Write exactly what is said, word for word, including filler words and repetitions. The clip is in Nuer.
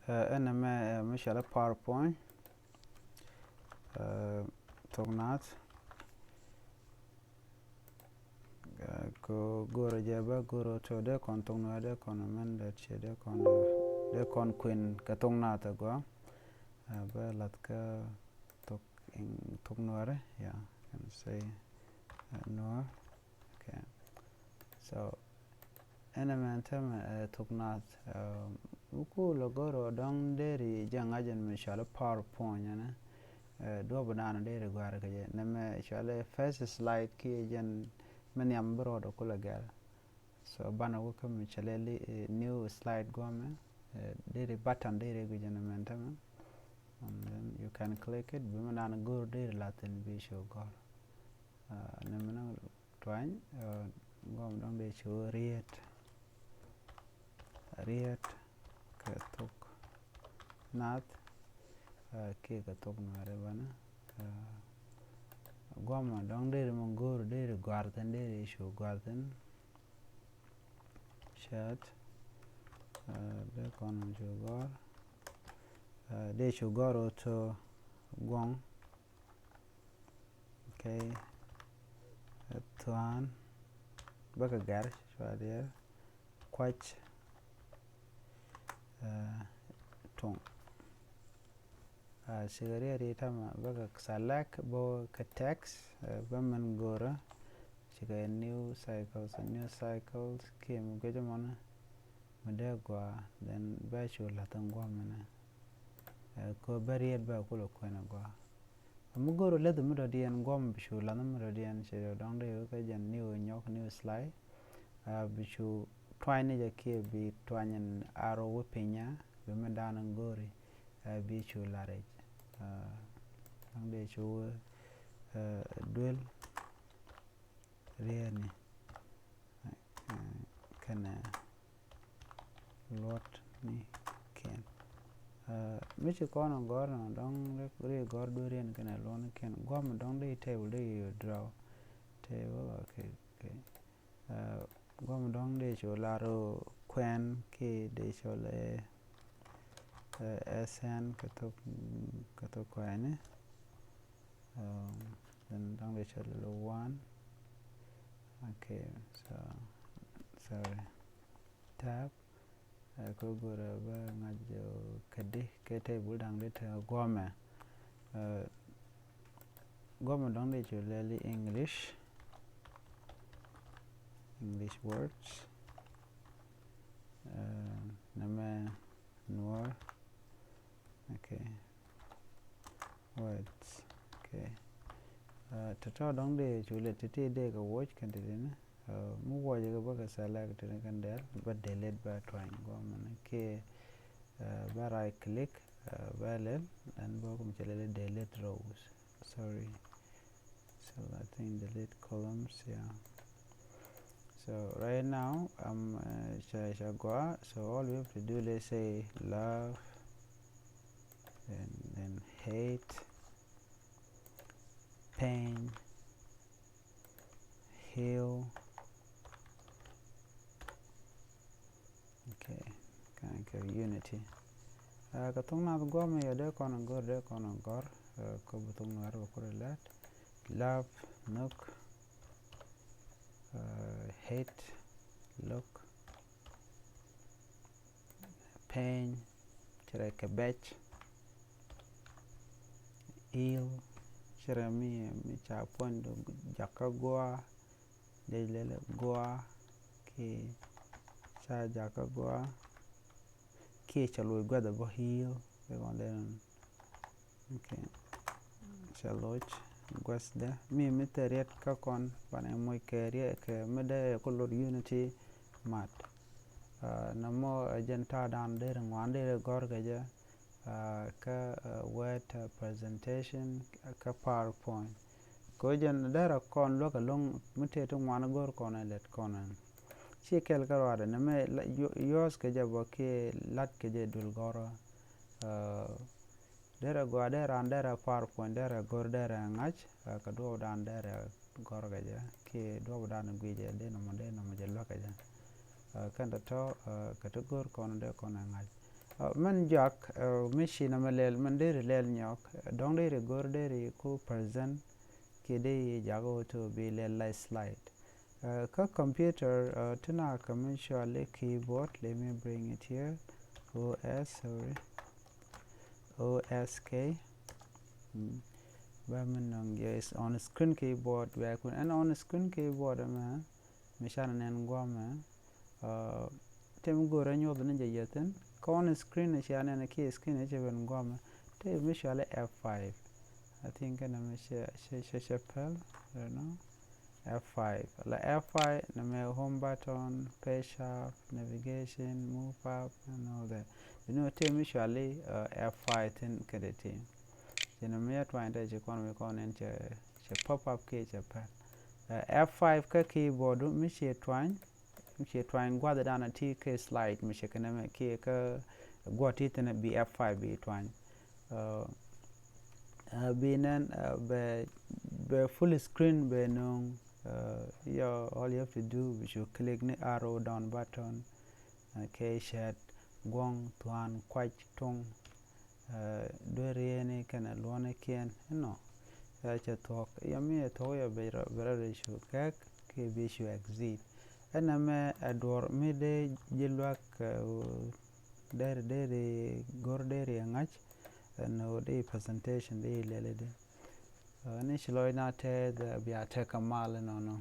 Ɛn ɛmɛ mi cɔalɛ PowerPoint. Thok Naath. Kɛ go̱o̱rä jɛ bä go̱o̱rä tɔ dee kɔn thok Nuäär, dee kɔn amended, ciɛ dee kɔn, dee kɔn kuën kɛ thok Naath ɛ gɔaa. Bä lath kä thok, thok Nuäärä, yeah, can say Nuäär. Okay. So ɛn ɛmɛ tämɛ thok Naath, mi kulɛ go̱r ɔ dɔ̱ŋ deri jɛ ŋa̱c ɛn mi cɔalɛ PowerPoint ɛnɛ. Duɔ̱p dan deri gɔ̱a̱r kɛ jɛ nɛmɛ cɔalɛ first slide kiɛ jɛn mi nhiam bi rɔɔdɛ kulɛ gɛr. So banɛ wä kä mi cɔalɛ new slide guɔmɛ. Deri button deri guic ɛn ɛmɛ tämɛ. And then you can click it, bi mi dan go̱r deri lathin bi cu gɔ̱r. Nɛmɛ ni tuany, guɔm dɔ̱ŋ dee cu riet. Riet kɛ thok Naath kiɛ kɛ thok Nuäärä banɛ. Guɔm dɔ̱ŋ deri mi go̱r deri gɔ̱a̱r thin, deri cu gɔ̱a̱r thin. Chat dee kɔn cu gɔ̱r. Dee cu gɔ̱r ɔ tɔ guɔ̱ŋ. Okay. Thuan bäkɛ gɛr cua diɛɛr kuac tuŋ. Cikɛ riet ri tamɛ bäkɛ select bä kɛ text bä min go̱rä. Cikɛ new cycles, new cycles kiɛ mi guic mɔnɛ mi dee gɔaa, then bä cu lath in guɔm minɛ. Kɛ bä riet bä kulɛ kuɛn a gɔaa. Mi go̱r ɔ läth mi dɔ̱diɛn guɔm bi cu lath mi dɔ̱diɛn ci dɔ̱ŋ dee wä kä jɛn new nyɔk, new slide. Bi cu tuany ni jɛ kiɛ bi tuany in arrow wä pinya bi mi dan in go̱ri. Bi cu laric dɔ̱ŋ dee cu wä duel riɛni kɛnɛ luɔt ni kiɛn. Mi ci kɔn gɔr nɔ dɔŋ ri gɔr dueriɛn kɛnɛ luɔt ni kiɛn. Guam dɔŋ di table di yio draw table, okay, okay. Guam dɔŋ di cu lar kuɛn ki di cu lɛ S N kɛ thok, kɛ thok kuɛni. Then dɔŋ di cu lɛ one. Okay, so sorry. Tab. Kä go̱rɛ bä ŋa̱c jɛ kɛ di kɛ table da̱ŋ di te guɔmɛ. Guɔmɛ dɔ̱ŋ di cu lɛli English, English words. Nɛmɛ Nuɔr. Okay. Words. Okay. Tɔ̱tɔ̱ dɔ̱ŋ dee cu lɛ ti̱ti̱ dee kɛ wuɔc kɛn ti̱ti̱ ni. Mi wuɔcɛ kɛ bä kɛ select ti̱ti̱ ni kɛn dɛl bä delete bä tuany gɔmɛ ni kiɛ bä right click bä lɛl ɛn bä kum cɛ lɛl delete rows. Sorry. So I think delete columns, yeah. So right now I'm uh, cha cha gua. So all we have to do, let's say love and then hate, pain, heal. Okay, kan kɛ unity. Kɛ thok Naath guɔmɛ yɛ dee kɔn gɔr, dee kɔn gɔr. Kɛ bi thok Nuɛr bɛ kurɛ lɛt. Love, nhök. Hate, look. Pain, cirɛ kɛ bɛc. Heal, cirɛ mi mi ca puɔ̱ny jakä gua. Dee lɛl gua kiɛ ca jakä gua kiɛ ca loc gua̱th a bä heal. Kɛ kɔn dee nɔn. Okay. Ca loc gua̱th dee mi mi thɛ riet kä kɔn banɛ moc kɛ riet kɛ mi dee ku lot unity mat. Nɔmɔ ɛ jɛn ta̱a̱ dan dee ri ŋuan dee ri gɔr kɛ jɛ. Kä word presentation kä PowerPoint. Kɛ jɛn derɛ kɔn luäk ɛlɔ̱ŋ mi tëë ti ŋuan go̱r kɔn ɛ lɛt kɔn ɛn. Ci kɛl kä ruaadɛ nɛmɛ use kɛ jɛ bä kiɛ lat kɛ jɛ duël gɔrä. Derɛ gɔaa derɛ an derɛ PowerPoint derɛ go̱r derɛ ŋa̱c kɛ duɔɔp dan derɛ gɔr kɛ jɛ kiɛ duɔp dan guic jɛ dee nɔmɔ dee nɔmɔ jɛ luäk kɛ jɛ. Kɛn tɔ̱tɔ̱ kɛ ti go̱r kɔn dee kɔn ɛ ŋa̱c. Mɛn jɔak mi ci nɔmɔ lɛl mɛn deri lɛl nyɔk, dɔŋ deri gor deri ku present kiɛ deri jak auto bi lɛl la slide. Kä computer ti na kɛ mi cɔali keyboard, let me bring it here. O S, sorry, O S K. Bɛ mi nɔŋ jɛ is on screen keyboard, bɛ kun ɛn on screen keyboard mɛ mi canɛ nɛn guamɛ. Tëë mi go̱o̱rä nyuɔth ni jɛ yɛ thi̱n kä on screen, cia nɛn kiɛ screen cɛ ben guamɛ. Tëë mi cɔali F five. I think kɛn mi cɛ cɛ cɛ pɛl, you know. F five la F five nɛ mɛ home button, page up, navigation, move up and all that. You know, tëë mi cɔali F five thi̱n kɛ dee ti. Ci nɛ mi yɛ tuany tɛ ci kɔn mi kɔn ɛn cɛ cɛ pop up kiɛ cɛ pɛl. F five kä keyboard mi ci tuany mi ci tuany gua̱dhɛ dan a ti kɛ slide mi ci kɛ nɛ mɛ kiɛ kä gua̱ ti thi̱n bi F five bi tuany. Bi nɛn bɛ bɛ full screen bɛ no̱o̱ŋ. Yɔ, all you have to do bi cu click ni arrow down button. Kɛ cɛt guɔ̱ŋ thuan kuac tuŋ. Duer yeni kɛnɛ luɔnikiɛn inɔ. Cɛ thuɔ̱k yɔ mi ɛ thuɔ̱k yɔ bɛ rɔ rɛ cu kɛk kiɛ bi cu exit. Ɛn ɛmɛ ɛ duɔr mi dee ji̱ luak deri deri go̱r deri ɛ ŋa̱c. Ɛn ɣöö dee presentation dee lɛli di. Ni ci lɔc na tɛth bia tɛk kɛ mal inɔnɔ.